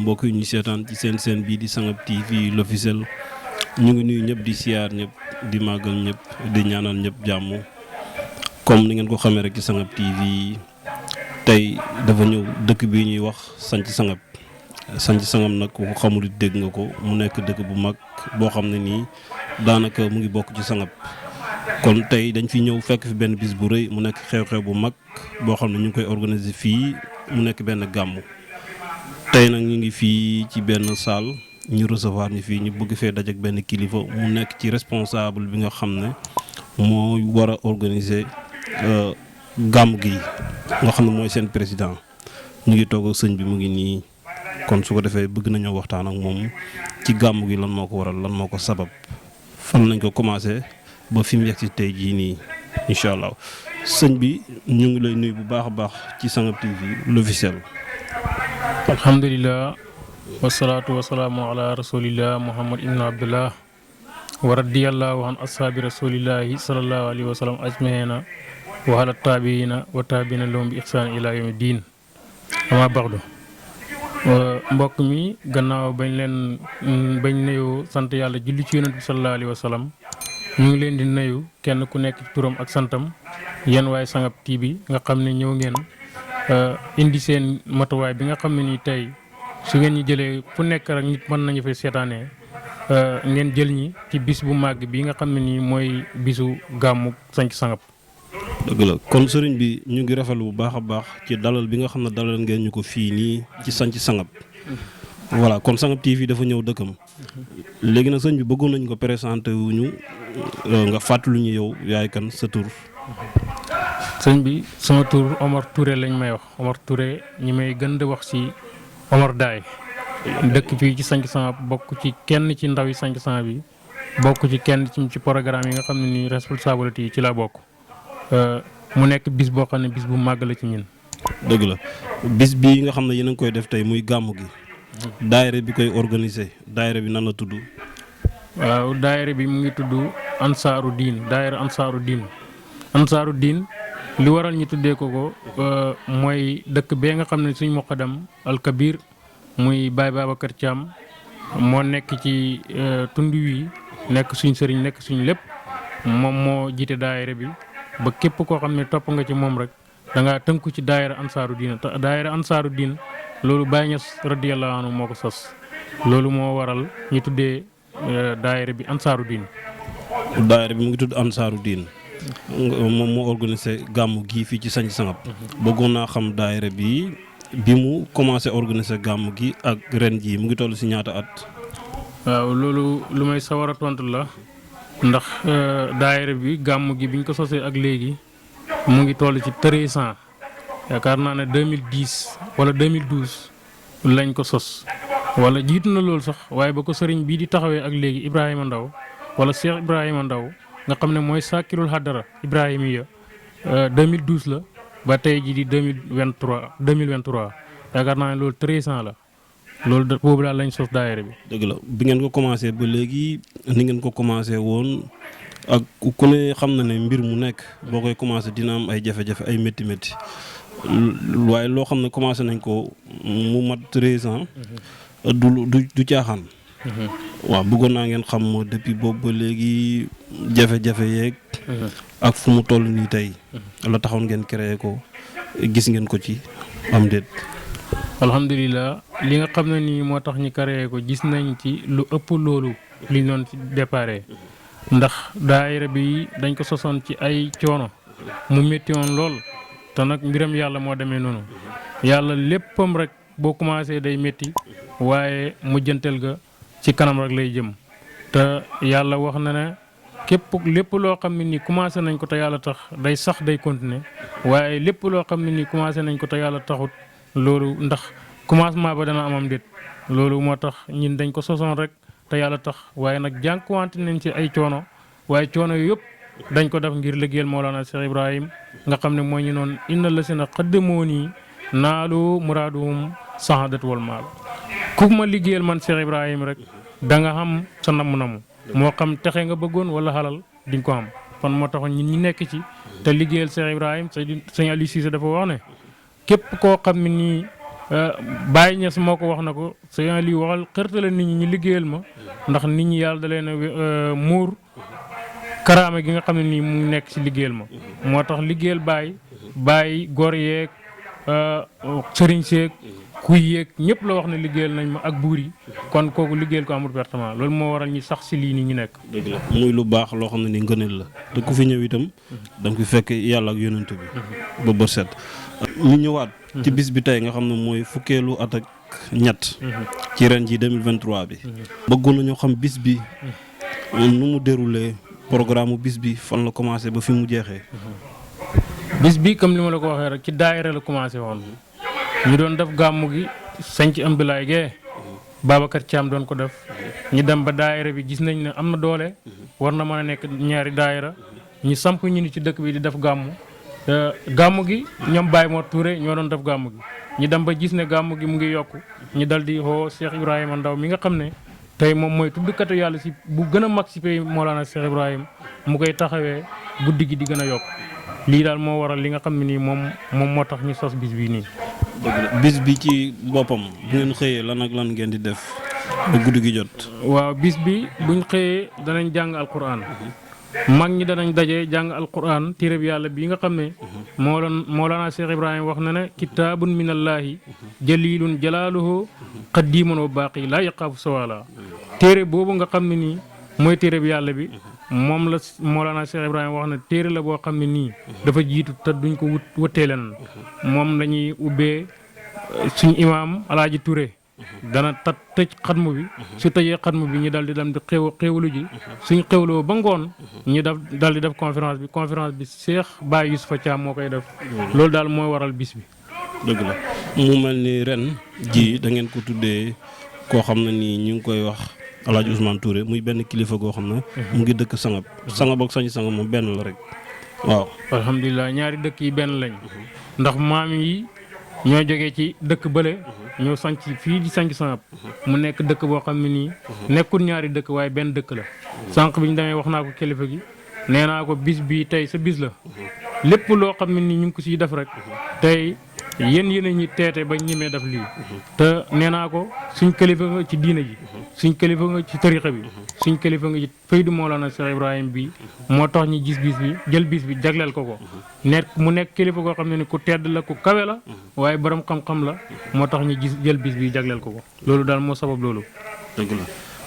mbokk yi ñu seetaan ci seen bii di Sangup TV l'officiel ñu ngi nuyu ñëpp di siyaar ñëpp di màggal ñëpp di ñaanal ñëpp jàmm comme ni ngeen ko xamee rek ci Sangup TV tey dafa ñëw dëkk bi ñuy wax sanc Sangup nag ku ko xamul dégg nga ko mu nekk dëkk bu mag boo xam ne nii daanaka mu ngi bokk ci Sangup kon tey dañ fi ñëw fekk fi benn bis bu rëy mu nekk xew-xew bu mag boo xam ne ñu ngi koy organiser fii mu nekk benn gàmmu tey nag ñu ngi fii ci benn salle ñu recevoir ñu fii ñu bëgg fee daj ak benn kilifa mu nekk ci responsable bi nga xam ne moo war a organiser gàmmu gi nga xam ne mooy seen président ñu ngi toog ak sëñ bi mu ngi nii kon su ko defee bëgg nañoo waxtaan ak moom ci gàmmu gi lan moo ko waral lan moo ko sabab fan lañ ko commencé ba fi mu yegg si tey jii nii incha allah sëñ bi ñu ngi lay nuyu bu baax a baax ci Sangup TV l'officiel. alhamdulilah wasalaatu wasalaamu ala rasulillah muhammad ibn abdullah wa radiyallahu an ashaabi rasulillahi salallahu alayhi wa sallam ajmaina wa ala tabiina wa tabiina lahum bi ihsaan ila yawmi diin ama baxdu mbokk mi gannaaw bañ nuyoo sant yàlla julli ci yonent bi salallahu alayhi wa sallam ñu ngi leen di nuyu kenn ku nekk ci turam ak santam yéen waaye Sangup TV nga xam ne ñëw ngeen indi seen matuwaay bi nga xam ne nii tey su ngeen ñu jëlee fu nekk rek nit mën nañu fay seetaanee ngeen jël ñi ci bis bu màgg bi nga xam ne nii mooy bisu gàmmu sanc Sangup. dëgg la kon sëriñ bi ñu ngi rafetlu bu baax a baax ci dalal bi nga xam ne dalal ngeen ñu ko fii nii ci sanc Sangup voilà kon Sangup TV dafa ñëw dëkkam léegi nag sëñ bi bëggoon nañu ko présenté wuñu nga fàttali ñu yow yaay kan sa tur. sëñ bi sama tur Omar Touré lañ may wax Omar Touré ñi may gën di wax ci Omar Daay dëkk fii ci sanc Sangup bokk ci kenn ci ndaw yi sanc Sangup bi bokk ci kenn ci programme yi nga xam ne nii responsabilité yi ci la bokk mu nekk bis boo xam ne bis bu màgg la ci ñun. dëgg la bis bii nga xam ne yéen a ngi koy def tey muy gàmmu gi daayira bi koy organiser daayira bi nan la tudd. waaw daayira bi mu ngi tudd Ansaaru Diin daayira Ansaaru Diin li waral ñu tuddee ko mooy dëkk bee nga xam ne suñ muqaddam alkabir muy Baye Babacar Thiam moo nekk ci tund wi nekk suñ sëriñ nekk suñ lépp moom moo jiite daayira bi ba képp koo xam ne topp nga ci moom rek da ngaa tënku ci daayira Ansaaru Diin te daayira Ansaaru Diin loolu Baye Niass radiyallahu anhu moo ko sos loolu moo waral ñu tuddee daayira bi Ansaaru Diin. daayira bi mu ngi tudd Ansaaru Diin moom moo organisé gàmmu gii fii ci sanc Sangup bëggoon naa xam daayira bi mu commencé organisé gàmmu gi ak ren jii mu ngi toll si ñaata at. waaw loolu lu may sawar a tontu la ndax daayira bi gàmmu gi biñ ko sosee ak léegi mu ngi toll ci 13 ans yaakaar naa ne 2010 wala 2012 lañ ko sos wala jiitu na loolu sax waaye ba ko sëriñ bii di taxawee ak léegi Ibrahima Ndaw wala Cheikh Ibrahima Ndaw nga xam ne mooy Sakirul Hadara Ibrahima ya 2012 la ba tey jii di 2023 yaakaar naa ne loolu 13 ans la loolu boobu daal lañ sos daayira bi. dëgg la bi ngeen ko commencé ba léegi ni ngeen ko commencé woon ak ku ne xam na ne mbir mu nekk boo koy commencé dina am ay jafe-jafe ay métti waaye loo xam ne commencé nañ ko mu mat 13 ans. du caaxaan. waaw bëggoon naa ngeen xam moo depuis boobu ba léegi jafe-jafe yeeg. ak fu mu toll nii tey. la taxoon ngeen créé ko gis ngeen ko ci am déet. alhamdulilah li nga xam ne nii moo tax ñu créé ko gis nañ ci lu ëpp loolu li ñu doon ci déparé ndax daayira bi dañ ko sosoon ci ay coono mu métti woon lool te nag mbiram yàlla moo demee noonu yàlla léppam rek boo commencé day métti waaye mujjantel ga ci kanam rek lay jëm te yàlla wax na ne lépp loo xam ne nii commencé nañ ko te yàlla tax day sax day continuer waaye lépp loo xam ne nii commencé nañ ko te yàlla taxut loolu ndax commencement ba dana amam déet loolu moo tax ñun dañ ko sosoon rek te yàlla tax waaye nag jànkuwante nañ ci ay coono waaye coono yu yëpp dañ ko def ngir liggéeyal Mawlana Cheikh Ibrahim nga xam ne moo ñu noonu inna la sina xaddamooni naalu muraaduhum sahadat wal maal ku ma liggéeyal man Cheikh Ibrahim rek da nga xam sa namm-namm moo xam texe nga bëggoon wala xalal di nga ko xam kon moo taxoon ñun ñi nekk ci te liggéeyal Cheikh Ibrahim sëñ Aliou Cissé dafa wax ne képp koo xam ne nii Baye Niass moo ko wax na ko sëñ Aliou waxal xërtale nit ñi ñu liggéeyal ma ndax nit ñi yàlla da leen a muur karaama gi nga xam ne nii mu nekk ci liggéeyal ma moo tax liggéeyal Baye góor yeeg sëriñ seeg kuy yeeg ñëpp la wax ne liggéeyal nañ ma ak buur yi kon kooku liggéeyal ko amul pertement loolu moo waral ñi sax ci lii nii ñu nekk. dëgg la muy lu baax loo xam ne ni ngëneel la te ku fi ñëw itam da nga fi fekk yàlla ak yonent bi ba bët set. ñu ñëwaat ci bis bi tey nga xam ne mooy fukkeelu at ak ñett ci ren ji 2023 bi bëggoon nañoo xam bis bi nu mu déroulé programme bis bi fan la commencé ba fi mu jeexee. bis bi comme li ma la ko waxee rek ci daayira la commencé woon ñu doon def gàmmu gi sanc Ambilaay gee Babacar Thiam doon ko def ñu dem ba daayira bi gis nañ ne am na doole war na mën a nekk ñaari daayira ñu samp ñu ni ci dëkk bi di def gàmmu gàmmu gi ñoom Baye Mor Touré ñoo doon def gàmmu gi ñu dem ba gis ne gàmmu gi mu ngi yokku ñu dal di xoo Cheikh Ibrahima Ndaw mi nga xam ne tey moom mooy tuddkatu yàlla si bu gën a mag si pays Mawlana Cheikh Ibrahima mu koy taxawee guddi gi di gën a yokk lii daal moo waral li nga xam ne nii moom moo tax ñu sos bis bii nii. bis bi ci boppam bu ngeen xëyee lan ak lan ngeen di def ba guddi gi jot. waaw bis bi buñ xëyee danañ jàng alquran mag ñi danañ daje jàng alquran téereb yàlla bii nga xam ne Mawlana Cheikh Ibrahima wax na ne kitaabun minallaahi jalilun jalaaluhu qadimun wa baaqi laa yaqaafu sawala téere boobu nga xam ne nii mooy téereb yàlla bi moom la Mawlana Cheikh Ibrahima wax na téere la boo xam ne nii dafa jiitu te duñ ko wëttee leen moom lañuy ubbee suñ imaam Alaaji Touré dana tëj xatmu bi su tëjee xatmu bi ñu dal di dem di xéwlu ji suñ xéwloo ba ngoon ñu dal di def conférence bi Cheikh Baye Youssoufa Thiam moo koy def loolu daal mooy waral bis bi. dëgg la mu mel ni ren ji da ngeen ko tuddee koo xam ne nii ñu ngi koy wax Alaaji Ousmane Touré muy benn kilifa goo xam ne mu ngi dëkk sangab ak sañ sangab moom benn la rek waaw. alhamdulilah ñaari dëkk yi benn lañ ndax maam yi ñoo jógee ci dëkk bële ñoo sanc fii di sanc sangab mu nekk dëkk boo xam ne nii nekkul ñaari dëkk waaye benn dëkk la sànq bi ñu demee wax naa ko kilifa gi nee naa ko bis bi tey sa bis la lépp loo xam ne nii ñu ngi ko siy def rek tey yéen ñi teete ba ñemee def lii te nee naa ko suñ kilifa nga ci diina ji suñ kilifa nga ci tarixa bi suñ kilifa nga ci faydu Mawlana Cheikh Ibrahima bi moo tax ñu gis bis bi jël bis bi jagleel ko mu nekk kilifa koo xam ne ni ku tedd la ku kawe la waaye borom xam-xam la moo tax ñu jël bis bi jagleel ko loolu daal moo sabab loolu. dëgg la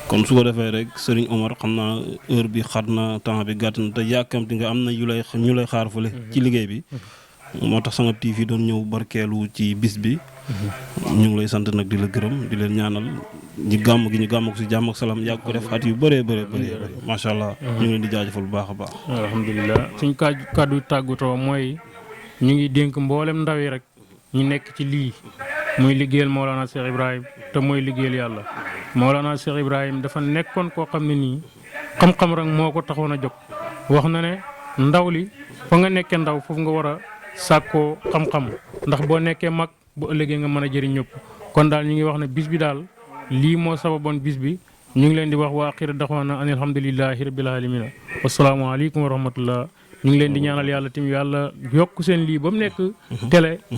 kon su ko defee rek Serigne Omar xam naa heure bi xat na temps bi gàtt na te yàkkamti nga am na ñu lay xaar fële ci liggéey bi moo tax Sangab TV doon ñëw barkeelu ci bis bi ñu ngi lay sant nag di la gërëm di leen ñaanal ñu gàmm ko si jàmm ak salaam yàgg ko def at yu bëree bëri macha allah. ñu ngi leen di jaajëfal bu baax a baax. alhamdulilah suñ kàddu tàggatoo mooy ñu ngi dénk mboolem ndaw yi rek ñu nekk ci lii muy liggéeyal Mawlana Cheikh Ibrahima te mooy liggéeyal yàlla Mawlana Cheikh Ibrahima dafa nekkoon koo xam ne nii xam-xam rek moo ko taxoon a jóg wax na ne ndaw li fa nga nekkee ndaw foofu nga war a sàkkoo xam-xam ndax boo nekkee mag bu ëllëgee nga mën a jëriñ ñëpp kon daal ñu ngi wax ne bis bi daal lii moo sababoon bis bi ñu ngi leen di wax waa aaxiru daxwaana an alhamdulillahi rabbil aalamiina wassalaamu aleykum wa rahmatullah ñu ngi leen di ñaanal yàlla tamit yàlla yokk seen lii ba mu nekk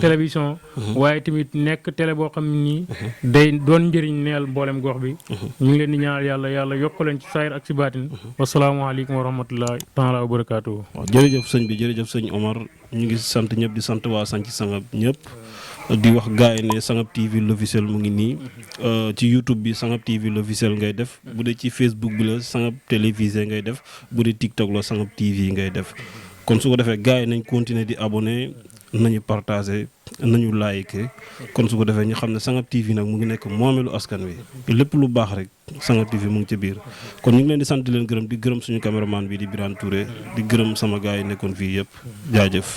télévision waaye tamit nekk télé boo xam ne nii day doon njëriñ neel mboolem gox bi ñu ngi leen di ñaanal yàlla yokk leen ci saayir ak ci baatin wasalaamaaleykum wa rahmatullahi taala wa barakaatu. waaw jërëjëf sëñ bi jërëjëf sëñ Omar ñu ngi sant ñëpp di sant waa Santhie Sangab ñëpp di wax gars yi ne Sangab TV l'officiel mu ngi nii ci YouTube bi Sangab TV l'officiel ngay def bu dee ci Facebook bi la Sangab télévisé ngay def bu dee TikTok la Sangab TV ngay def kon su ko defee gars yi nañ continuer di abonné nañu partager nañu like kon su ko defee ñu xam ne Sangab TV nag mu ngi nekk moomeelu askan wi lépp lu baax rek Sangab TV mu ngi ci biir kon ñu ngi leen di sant di leen gërëm di gërëm suñu caméraman bi di Birane Touré di gërëm sama gars yi nekkoon fii yëpp jaajëf.